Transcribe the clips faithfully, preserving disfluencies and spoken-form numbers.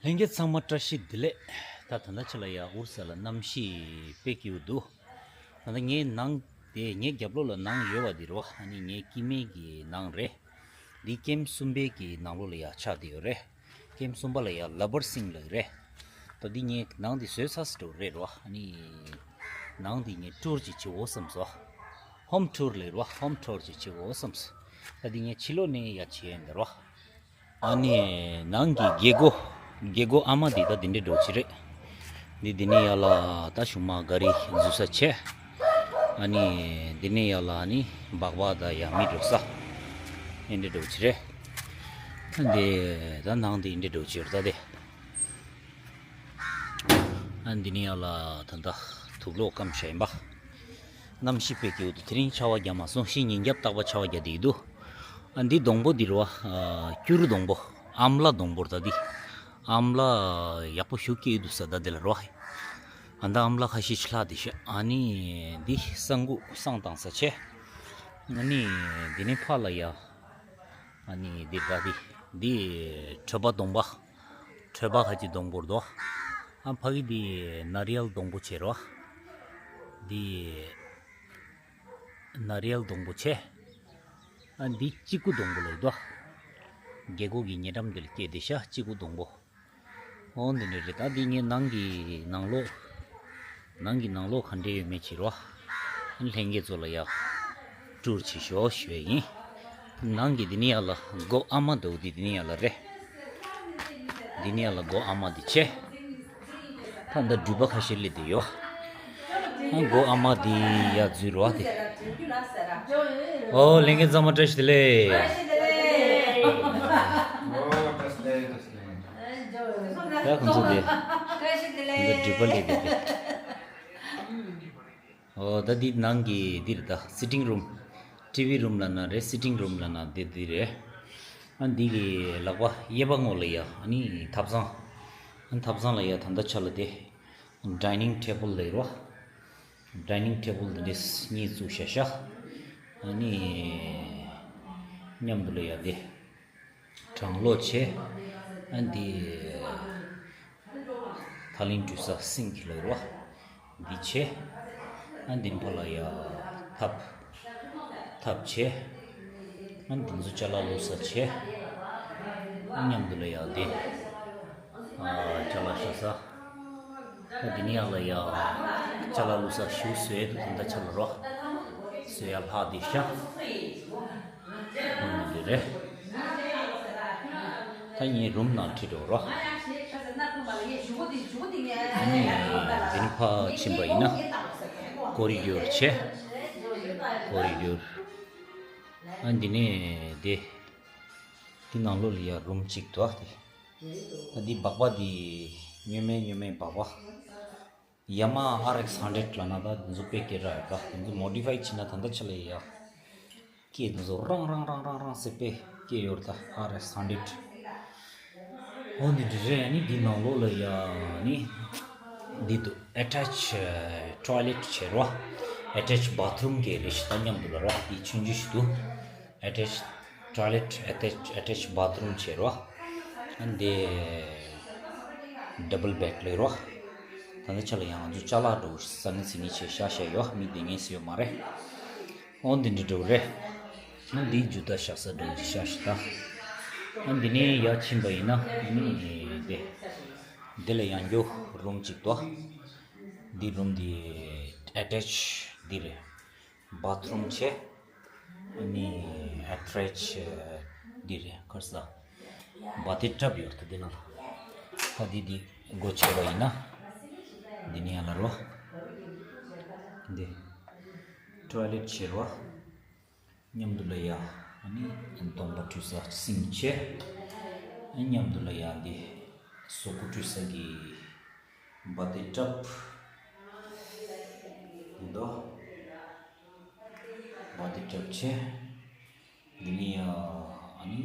ལྷན་རྒྱས་ཚང་མ་བཀྲ་ཤིས་བདེ་ལེགས། ད་ད་ལྟ་ཆ་ལ་ཡ་ཨུར་ས་ལ་གནམ་གཤིས་དཔེ་སྐྱིད་པོ་འདུག་ད་ལྟ་ངའི་ནང་དེ་ངའི་རྒྱབ་ལོགས་ལ་ནང་ཡོད་པ་འདི་རེད་བ། ཨ་ནི་ངའི་སྐྱེ་དམན་གྱི་ནང་རེད། འདི་ཀེམ་གསུམ་པའི་གི་ནང་ལོགས་ལ་ཡ་ཆགས་བསྡད་ཡོད་རེད། ཀེམ་གསུམ་པ་ལ་ཡ་ལ་བར་སིང་ལབ་རེད། ད་འདི་ངའི་ནང་འདི་བཟོས་ཚར་ཟེར་འགྲོ་རེད་རེད་བ། ཨ་ནི་ནང་འདི་ངས་ཊུར་ཅིག་བྱེད་འོ་བསམ་སོང་། ཧོམ་ཊུར་ལབ་རེད་བ། ཧོམ་ཊུར་ཅིག་བྱེད་འོ་བསམ་སོང་། ད་འདི་ངས་ཕྱི་ལོགས་ནས་ཡ་བྱེད་ཡིན་འདི་རེད་བ། ཨ་ནི་ནང་གི་རྒྱལ་སྒོ། རྒྱལ་སྒོ་ཨ་མ་འདི་ད་འདི་འདྲའི་འགྲོ་ཅི་རེད། འདི་འདི་ནས་ཡར་ལ་ད་གཞུག་མ་ག་རི་འཛུལ་ས་བྱས། ཨ་ནི་འདི་ནས་ཡར་ལ་ཨ་ནི་སྦག་སྦག་ད་ཡ་མི་འགྲོ་ས། འདི་འདྲའི་འགྲོ་ཅི་རེད། འདི་ད་ནང་འདི་འདྲའི་འགྲོ་ཅི་རེད་ད་དེ། ཨ་འདི་ནས་ཡར་ལ་ད་ད་དུག་ལོག་སྐམ་ཤ་ཡིན་པ། གནམ་གཤིས་དཔེ་སྐྱིད་པོ་འདུག་དེ་རིང་ཆར་པ་རྒྱབ་མ་སོང་། ཕྱི་ཉིན་རྒྱབ་རྟག་པ་ཆར་པ་རྒྱག་བསྡད་ཀྱི་འདུག་ཨ་འདི་སྡོང་པོ་འདི་རེད་བ། ཨ་སྐྱུ་རུ་སྡོང་པོ། ཨམ་ལ་སྡོང་པོ་རེད་ད་འདི། ཨམ་ལ་ཡག་པོ་ཞིག་སྐྱེས་འདུག་ས་ད་འདི་ལ་རེད་བ། ཨ་ད་ཨམ་ལ་ཁ་ཤས་ཤི་ལྷག་འདི་ཤི། ཨ་ནི་འདི་སྲང་ཁུག་སྲང་བཏང་ས་བྱས། ཨ་ནི་འདི་ནས་ཕར་ལ་ཡ། ཨ་ནི་འདི་རེད་ད་འདི། འདི་ཁྲོད་པ་སྡོང་པ། ཁྲོད་པ་ཁ་ཅིག་སྡོང་པོ་རེད་དོ། ཨ་ཕ་གི་འདི་ནཱ་རི་ཡལ་སྡོང་པོ་བྱས་རོ། འདི་ནཱ་རི་ཡལ་སྡོང་པོ་བྱས། ཨ་འདི་ཅི་ཀུ་སྡོང་པོ་ལབ་དོ། རྒྱལ་སྒོ་གི་ཉེ་འགྲམ་འདི་ལ་སྐྱེས་བསྡད་ཤག་ཅི་ཀུ་སྡོང་པོ། འོ་འདི་འདྲ་རེད། ད་འདི་ངའི་ནང་གི་ནང་ལོགས། ནང་གི་ནང་ལོགས་ག་འདྲ་ཡོད་མེད་ཅིག་རོ། ལྷན་རྒྱས་ཚོ་ལ་ཡ་ཊུར་བྱེད་ཤོག་ཞུ་ཡ་ཡིན། ནང་གི་འདི་ནས་ཡར་ལ་སྒོ་ཨ་མ་འདུག་འདི་འདི་ནས་ཡར་ལ་རེད། འདི་ནས་ཡར་ལ་སྒོ་ཨ་མ་འདི་བྱས། ད་འདི་འགྲུལ་པ་ཁ་ཤས་སླེབས་བསྡད་ཡོད། ཨ་སྒོ་ཨ་མ་འདི་ཡར་འཛུལ་རོགས་དེ། ཨོ་ལྷན་རྒྱས་ཚང་མ་བཀྲ་ཤིས་བདེ་ལེགས། ཨོ་བཀྲ་ཤིས་བདེ་ལེགས། བཀྲ་ཤིས་བདེ་ལེགས། ཡ་ཁོང་ཚོ་དེ། འདི་འགྲུལ་པ་སླེབས་བསྡད་དེ། ཨོ་ད་འདི་ནང་གི་འདི་རེད་ད། སི་ཊིང་རུམ། ཊི་ཝི་རུམ་ལབ་ན་རེད། སི་ཊིང་རུམ་ལབ་ན་འདི་འདི་རེད། ཨ་འདི་གི་ལག་པ་གཡས་པ་ངོས་ལ་ཡ། ཨ་ནི་ཐབ་ཚང་། ཨ་ཐབ་ཚང་ལ་ཡ་ད་ལྟ་ཆ་ལ་དེ། ཌའི་ནིང་ཊེ་བལ་ལབ་རོ། ཌའི་ནིང་ཊེ་བལ་འདི་འདྲས་གཉིས་བཙུགས་བཞག་ཤག་ཨ་ནི་མཉམ་དུ་ལ་ཡ་དེ། གྲང་གློག་བྱས། ཨ་འདི་ཐག་རིང་འགྲུལ་ས་སིང་ཀི་ལབ་རོ། འདི་བྱས། ཨ་འདི་ཕར་ལ་ཡ་ཐབ། ཐབ་བྱས། ཨ་འདི་ཚོ་ཅ་ལག་བླུགས་ས་བྱས། ཨ་མཉམ་དུ་ལ་ཡ་འདི། ཨ་ཅ་ལག་བཞག་ས། ཨ་འདི་ནས་ཡར་ལ་ཡ། ཅ་ལག་བླུགས་ས་ཞིག་བཟོས་འདུག་ད་ལྟ་ཆ་ལ་རོ། བཟོས་ཡ་ལྷག་བསྡད་ཤག་འོ་ནི་འདི་རེད། ད་ངའི་རུམ་ནང་ཁྲིད་འགྲོ་རོགས། ཨ་ནི་འདི་ནས་ཕར་ཕྱིན་པ་ཡིན་ན། ཀོ་རི་ཌོར་བྱས། ཀོ་རི་ཌོར། ཨ་འདི་ནས་དེ། འདི་ནང་ལོགས་ལ་ཡ་རུམ་གཅིག་འདུག་ཨ་དེ། ཨ་འདི་སྦག་སྦག་འདི་སྔོན་མའི་སྔོན་མའི་སྦག་སྦག་ཡ་མ་ཧ་ཨར་ཨེགས་ཧན་ཌེཌ་ལབ་ན་ད་འདི་ཚོ་དཔེ་སྐད་གྲགས་ཡོད་ད། འདི་ཚོ་མོ་ཌི་ཕའི་བྱས་ན་ད་ལྟ་ཆ་ལ་ཡ་སྐད་འདི་ཚོ་རང་རང་རང་རང་རང་ཟེར་དཔེ་སྐད་ཡོད་ད། ཧ་ཨར་ཨེགས་ཧན་ཌེཌ། འོ་འདི་འདྲ་རེད། ཨ་ནི་འདི་ནང་ལོགས་ལ་ཡ་ནི་འདི་འདུག་ཨེ་ཊེཆ་ཊོའི་ལེཊ་བྱས་རོ། ཨེ་ཊེཆ་བྷ་ཐི་རུམ་གི་རེད་ཤག་ད་མཉམ་དུ་ལ་རོ། འདི་ཆུང་ཆུང་ཞིག་འདུག་ཨེ་ཊེཆ་ཊོའི་ལེཊ། ཨེ་ཊེཆ་ཨེ་ཊེཆ་བྷ་ཐི་རུམ་བྱས་རོ། ཨ་འདི་ཌབ་བལ་བེཌ་ལབ་རོ། ད་ནི་ཆ་ལ་ཡང་ང་ཚོ་ཅ་ལག་འགྲོ་ས་ནི་ཟིན་ནི་ཆེ་ཤ་ཤ་ཡོད། མི་བསྡད་མཁན་སུ་ཡོད་མ་རེད། འོ་འདི་འདྲ་འགྲོ་རེད། ཨ་འདི་ཇུ་ད་བཞག་ས་འགྲོ་ཤ་ཤ་ད། ཨ་འདི་ནས་ཡར་ཕྱིན་པ་ཡིན་ན་ཨ་ནི་དེ། འདི་ལ་ཡང་རྒྱུ་རུམ་གཅིག་འདུག་འདི་རུམ་འདི་ཨེ་ཊེཆ་འདི་རེད། བྷ་ཐི་རུམ་བྱས། ཨ་ནི་ཨེ་ཊེཆ་འདི་རེད། ཁར་ས་བྷ་ཐི་ཊབ་ཡོད་ད་འདི་ནང་ལ། ད་འདི་འདི་སྒོ་ཕྱེ་བ་ཡིན་ན། འདི་ནས་ཡར་ལ་རོ། འདི་ཊོའི་ལེཊ་བྱས་རོ། མཉམ་དུ་ལ་ཡ། ཨ་ནི་སྡོམ་པ་བཀྲུས་ས་སིང་བྱས། ཨ་མཉམ་དུ་ལ་ཡ་འདི་གཟུགས་པོ་བཀྲུས་ས་གི་བྷ་ཐི་ཊབ་འདུག་བྷ་ཐི་ཊབ་བྱས། འདི་ནས་ཡ་ཨ་ནི།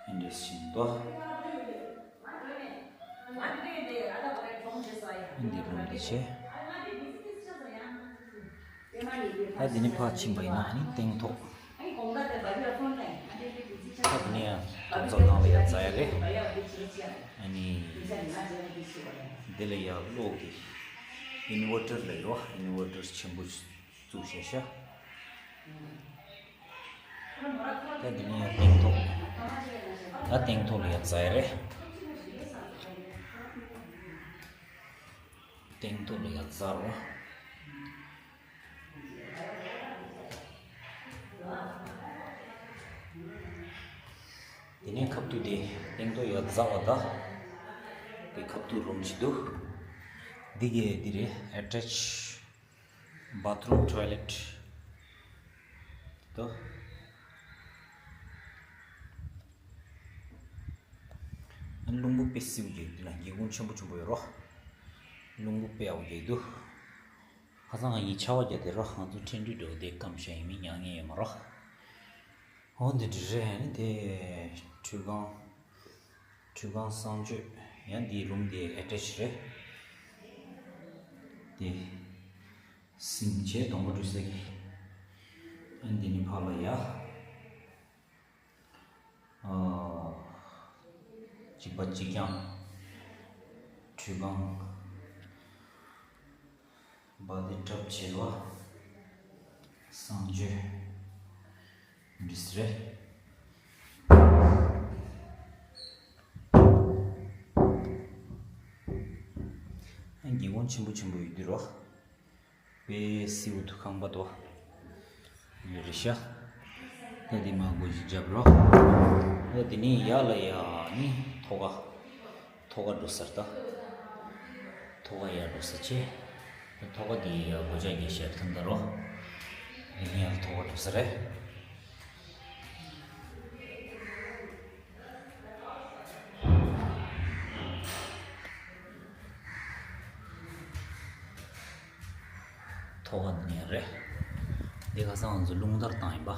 ཨེ་འདྲས་ཤིང་ཏོ། འདི་རུམ་འདི་བྱས། ད་འདི་ནས་ཕར་ཕྱིན་པ་ཡིན་ན་ཨ་ནི་སྟེང་ཐོག་ད་དེ་ནས་ཡང་དུང་རྩ་སྒང་ལ་ཡར་འཛེག་ཡ་རེད། ཨ་ནི་འདི་ལ་ཡར་གློག་གི་ཨིན་ཝར་ཊར་ལབ་ཡོད། ཨིན་ཝར་ཊར་ཆེན་པོ་བཙུགས་བཞག་ཤག་ད་འདི་ནས་ཡར་སྟེང་ཐོག་ད་སྟེང་ཐོག་ལ་ཡར་འཛེག་ཡ་རེད། སྟེང་ཐོག་ལ་ཡར་འཛེག་རོགས། དེ་ནས་ཁབ་ཏུ་དེ་སྟེང་ཐོག་ཡར་འཛེགས་པ་ད། དེ་ཁབ་ཏུ་རུམ་ཅིག་འདུག་འདི་གི་འདི་རེད། ཨེ་ཊེཆ་བཱཐ་རུམ་ཊོའི་ལེཊ་འདུག་རླུང་བུ་དཔེ་བསིལ་པོ་རྒྱག་འདུག་ན། སྒེའུ་ཁུང་ཆེན་པོ་ཆེན་པོ་ཡོད་རོ། རླུང་བུ་དཔེ་ཡག་པོ་རྒྱག་འདུག་ཁ་སང་ང་གཉིས་ཆར་པ་བརྒྱབ་དེ་རོ། ང་ཚོ་ཁྲིན་ཏུའུ་འགྲོ་དེ་སྐམ་ཤ་ཡིན་མིན་མྱངས་མཁན་ཡོད་མ་རོ། འོ་འདི་འདྲ་རེད། ཨ་ནི་དེ་ཁྲུས་ཁང་། ཁྲུས་ཁང་གསང་སྤྱོད། ཡང་འདིའི་རུམ་དེ་ཨེ་ཊེཆ་རེད། དེ་སིང་བྱས་གདོང་པ་འཁྲུད་ས་གི། ཨ་ནི་འདི་ནི་ཕར་ལ་ཡ། ཨ། གཅིག་པ་གཅིག་རྐྱང་། ཁྲུས་ཁང་། བ་དེ་གྲབས་བྱེད་པ། གསང་སྤྱོད་འདི་རེད། སྒེའུ་ཁུང་ཆེན་པོ་ཆེན་པོ་ཡོད་དུས་རོ། དཔེ་བསིལ་པོ་འདུག་ཁང་པ་དོ། ཡོད་རེད་ཤག་ད་འདི་མ་སྒོ་ཞིག་རྒྱབ་རོགས། ད་འདི་ནས་ཡར་ལ་ཡ་ནི་ཐོག་ཁ། ཐོག་ཁ་འགྲོ་ས་རེད་ད། ཐོག་ཁ་ཡར་འགྲོ་ས་བྱས། ཐོག་ཁ་འདི་ཡར་སྒོ་ལྕགས་ཀྱི་ཞལ་ཐང་ད་རོ། འདི་ནས་ཡར་ཐོག་ཁ་འགྲོ་ས་རེད། ཐོག་ཁ་འདི་ནས་རེད། འདི་ཁ་སང་ང་ཚོ་རླུང་དར་བཏང་ཡིན་པ།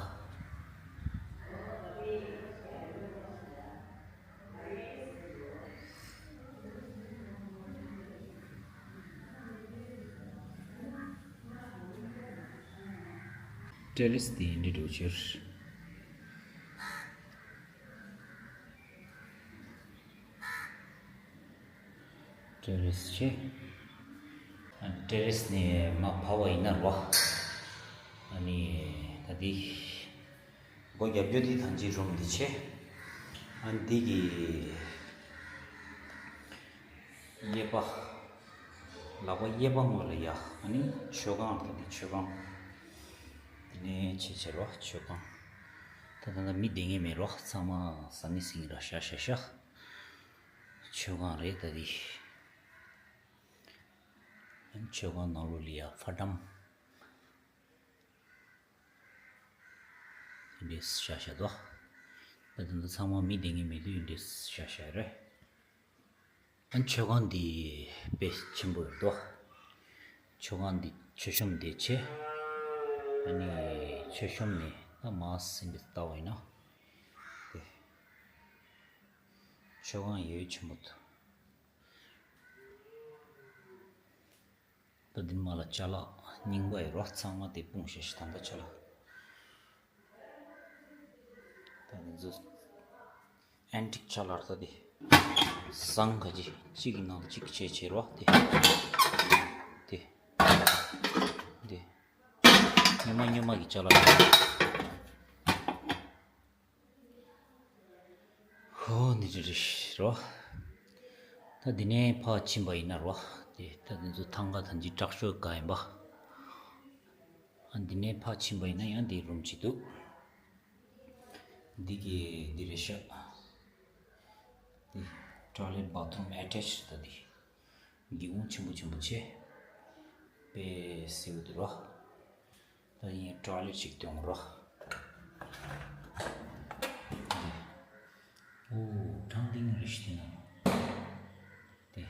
ཊེ་རེ་སི་དེ་འདི་འགྲོ་ཕྱིར། ཊེ་རེ་སི་ཆེ། ཊེ་རེ་སི་ནས་མར་བབས་པ་ཡིན་ན་རོ། ཨ་ནི་ད་འདི་སྒོ་རྒྱབ་རྒྱུ་འདི་ཐང་ཅིག་རུམ་འདི་ཆེ། ཨ་ནི་འདི་གི་གཡས་པ། ལག་པ་གཡས་པ་ངོས་ལ་ཡ། ཨ་ནི་མཆོད་ཁང་། ད་འདི་མཆོད་ཁང་། འདི་ནས་ཆེ་ཆེ་རོ་མཆོད་ཁང་། ད་ད་ལྟ་མི་བསྡད་མཁན་མེད་རོ། ཚང་མ་ཟ་མི་ཟིན་ར་ཤ་ཤ་ཤ། མཆོད་ཁང་རེད་ད་འདི། མཆོད་ཁང་ནང་ལོགས་ལ་ཡ་ཕ་ཊམ་འདི་ཤ་ཤ་དོ། ད་དེ་ཚོ་ཚང་མ་མི་བསྡད་མཁན་མེད་དུས་འདི་ཤ་ཤ་རེད། ཨ་མཆོད་ཁང་འདི་དཔེ་ཆེན་པོ་རེད་དོ། མཆོད་ཁང་འདི་མཆོད་གཤོམ་འདི་ཆེ། ཨ་ནི་མཆོད་གཤོམ་ནས་ད་མར་སེང་གེ་ལྟ་བ་ཡིན་ན། དེ། མཆོད་ཁང་ཡོད་ཆེན་པོ་འདུག་ད་འདི་མ་ལ་ཅ་ལག་རྙིང་པ་ཡོད་རོ། ཚང་མ་དེ་སྤུངས་ཤག་ཤག་ད་ལྟ་ཅ་ལག་ད་འདི་ཚོ་ཨན་ཊིག་ཅ་ལག་ད་དེ་ཟངས་ཁ་ཅིག་གཅིག་གི་ནང་གཅིག་བྱས་བྱས་རོ། དེ་དེ་དེ་སྨྱོན་མ་སྨྱོན་མ་གི་ཅ་ལག་ཧོ། འདི་འདྲ་རེད་རོ། ད་འདི་ནས་ཕར་ཕྱིན་པ་ཡིན་ན་རོ། དེ་ད་འདི་ཚོ་ཐང་ག་ཐང་ཅིག་དྲག་ཤོས་ག་ཡིན་པ། ཨ་འདི་ནས་ཕར་ཕྱིན་པ་ཡིན་ན་ཡང་འདི་རུམ་གཅིག་འདུག་འདི་གི་འདི་རེད་ཤག་འདི་ཊོའི་ལེཊ་བཱ་ཐི་རུམ་ཨེ་ཊེཆ་ད་འདི། སྒེའུ་ཁུང་ཆེན་པོ་ཆེན་པོ་བྱས། དཔེ་བསིལ་པོ་འདུག་རོ། ད་ཡིན་ཊོའི་ལེཊ་ཅིག་སྟོན་རོ། འདི། ཨོ། ཁྲང་ཏིང་རེད་ཤག་དེ་ན། དེ།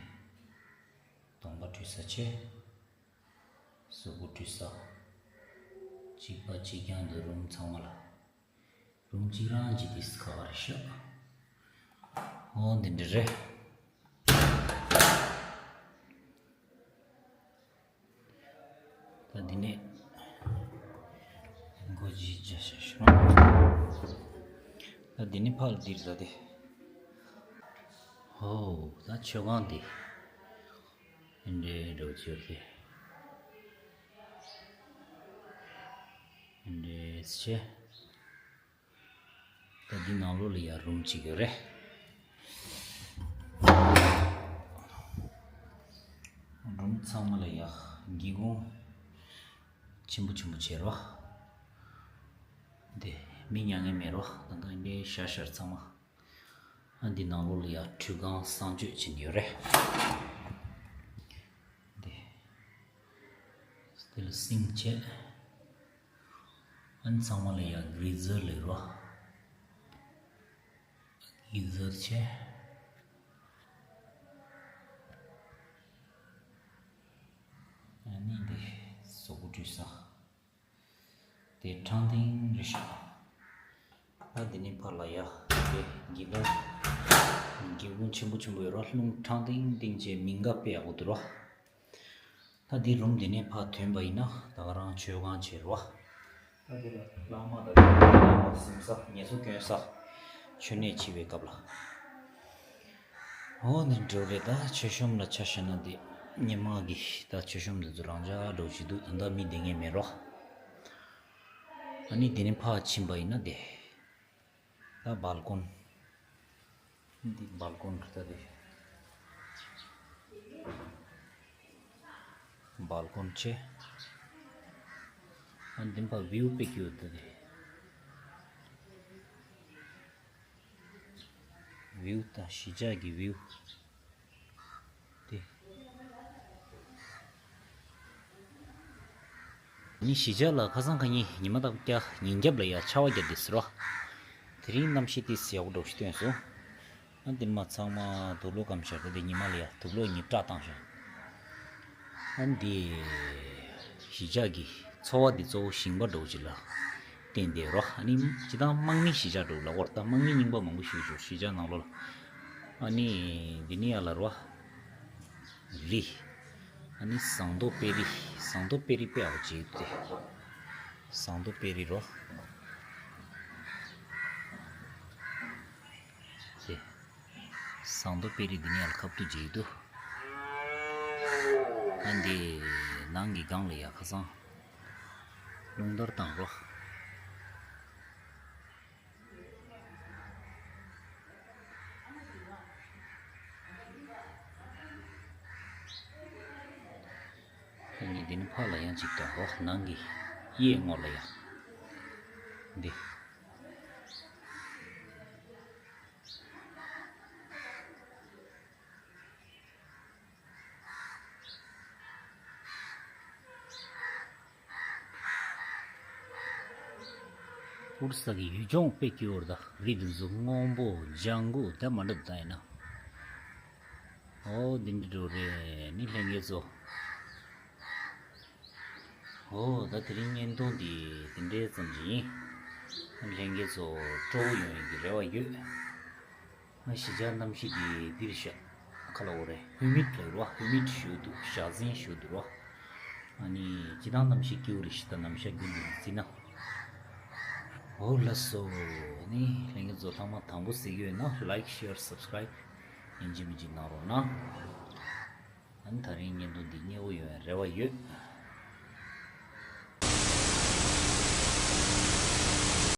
གདོང་པ་འཁྲུད་ས་བྱས། གཟུགས་པོ་འཁྲུད་ས། གཅིག་པ་གཅིག་རྐྱང་འདུག་རུམ་ཚང་མ་ལ། རུམ་གཅིག་རང་གཅིག་དེ་ཁ་བ་རེད་ཤག་འོ་འདི་འདྲ་རེད། ད་འདི་ནས་སྒོ་འབྱེད་བྱ་ཤག་ཤོག་ད་འདི་ནི་ཕར་ལ་འདིར་ད་དེ། ཧོ། ད་མཆོད་ཁང་འདི། འདྲེ་འགྲོ་ཆོད་ཀྱི། འདྲེ་ཆེ། ད་འདི་ནང་ལོགས་ལ་ཡ་རུམ་གཅིག་ཡོད་རེད། རུམ་ཚང་མ་ལ་ཡ་སྒེའུ་ཁུང་ཆེན་པོ་ཆེན་པོ་བྱས་རོ། འདི་མི་ཉལ་ངེས་མེད་རོ། ད་ལྟ་འདི་ཤར་ཤར་ཚང་མ། ཨ་འདི་ནང་ལོགས་ལ་ཡ་ཁྲུས་ཁང་གསང་སྤྱོད་བྱེད་ཡོད་རེད། འདི། འདི་ལ་སིང་བྱས། ཨ་ནི་ཚང་མ་ལ་ཡ་གི་རི་ཛར་ལས་རོ། གི་ཛར་བྱས། ཨ་ནི་འདི་གཟུགས་པོ་བཀྲུས་ས། དེ་ཁྲང་ཏིང་རེད་ཤག་ད་འདི་ནས་ཕར་ལ་ཡ་དེ་སྒེའུ་ཁུང་། སྒེའུ་ཁུང་ཆེན་པོ་ཆེན་པོ་ཡོད་ར། རླུང་ཁྲང་ཏིང་ཏིང་བྱས་མིང་ག་དཔེ་ཡག་པོ་འདུག་ར། ད་འདི་རུམ་འདི་ནས་ཕར་ཐོན་པ་ཡིན་ན་ད་ག་རང་མཆོད་ཁང་བྱས་ར། ད་འདི་ལ་བླ་མ་དང་བླ་མ་གཟིམ་ས། ངལ་གསོ་སྐྱོན་ས། མཆོད་གནས་བྱེད་པའི་སྐབས་ལ། འོ་ནི་འགྲོ་རེད། ད་མཆོད་གཤོམ་ལ་ཆ་བཞག་ན་དེ་ཉི་མ་གི་ད་མཆོད་གཤོམ་འདི་ཚོ་རང་འཇགས་འགྲོ་བཞིན་འདུག་ད་ལྟ་མི་བསྡད་མཁན་མེད་རོ། ཨ་ནི་དེ་ནས་ཕར་ཕྱིན་པ་ཡིན་ན་དེ། ད་སྦལ་ཀོན། འདི་སྦལ་ཀོན་རེད། ད་དེ་སྦལ་ཀོན་ཆེ། ཨ་འདི་ཕར་བིའུ་དཔེ་སྐྱིད་པོ། ད་དེ་བིའུ་ད་གཞིས་ཆགས་ཀྱི་བིའུ། དེ། ནི་གཞིས་ཆགས་ལ་ཁ་སང་ཁ་ཉིན་ཉི་མ་རྟག་པར་ཉིན་རྒྱབ་ལ་ཡ་ཆར་པ་བརྒྱབ་བསྡད་ཟེར་རོ། དེ་རིང་གནམ་གཤིས་ཏོག་ཙམ་ཡག་པོ་འདྲ་ཞིག་སྟོན་སོང་། ཨ་འདི་མ་ཚང་མ་དུག་ལོག་སྐམ་ཤག་ད་དེ་ཉི་མ་ལ་ཡ་དུག་ལོག་གཉིས་སྐྲ་བཏང་ཤག་ཨ་འདི་གཞིས་ཆགས་ཀྱི་འཚོ་བ་འདི་གཙོ་བོ་ཞིང་པ་འདྲ་བོ་ཅིག་ལ་བརྟེན་བསྡད་རོ། ཨ་ནི་སྤྱིར་བཏང་དམག་མིའི་གཞིས་ཆགས་འདྲ་བོ་ལབ་དགོས་རེད། ད་དམག་མི་རྙིང་པ་མང་པོ་ཞིག་ཡོད་གཞིས་ཆགས་ནང་ལོགས་ལ། ཨ་ནི་འདི་ནི་ཡ་ལ་རོ། རི། ཨ་ནི་ཟངས་མདོག་དཔལ་རི། ཟངས་མདོག་དཔལ་རི་དཔེ་ཡག་པོ་ཅིག་འདུག་སྟེ། ཟངས་མདོག་དཔལ་རི་རོ། དེ། ཟངས་མདོག་དཔལ་རི་འདི་ནས་ཡར་ཁ་ཐུག་ཅིག་འདུག་ཨ་འདི་ནང་གི་སྒང་ལ་ཡ་ཁ་སང་རླུང་དར་བཏང་རོ། ཁོ་གཉིས་འདི་ནི་ཕར་ལ་ཡང་ཅིག་ཏུ་འོ་ནང་གི་གཡས་ངོས་ལ་ཡ། འདི། ཨུ་རུ་ས་གི་ཡུལ་ལྗོངས་དཔེ་སྐྱིད་པོ་རེད། ད་རི་དེ་ཚོ་སྔོན་པོ་ལྗང་གུ་ད་མ་འདྲ་ད་ཡིན་ན། ཨོ་འདི་འདྲ་འགྲོ་རེད་ནི་ལྷན་རྒྱས་ཚོ། ཨོ་ད་དེ་རིང་བརྙན་ཐུང་འདི་འདི་འདྲའི་ཙམ་ཞིག་ཡིན། ལྷན་རྒྱས་ཚོ་སྤྲོ་པོ་ཡོང་ཡག་གི་རེ་བ་ཡོད། ང་གཞིས་ཆགས་གནམ་གཤིས་འདི་འདིར་ཤག་ཁ་ལ་འོ་རེད། ཧུ་མིད་ལ་རོ། ཧུ་མིད་ཞུ་འདུག་ཞག་ཟིན་ཞུ་འདུག་རོ། ཨ་ནི་སྤྱིར་བཏང་གནམ་གཤིས་སྐྱིད་པོ་རེད་ཤག་ད་ནམ་ཞག་རྒྱུན་དུ་བརྩིས་ན། འོ་ལགས་སོ། ནི་ལྷན་རྒྱས་ཚོ་ཚང་མ་དང་པོ་གཟིགས་ཡོད་ན་ལའིཀ་ཤེར་སབ་སི་ཀ་རའིབ་ཡིན་གཅིག་མིན་གཅིག་གནང་རོགས་གནང་། ཨ་ནི་ད་རིང་བརྙན་ཐུང་འདི་མཉེས་པོ་ཡོང་བའི་རེ་བ་ཡོད།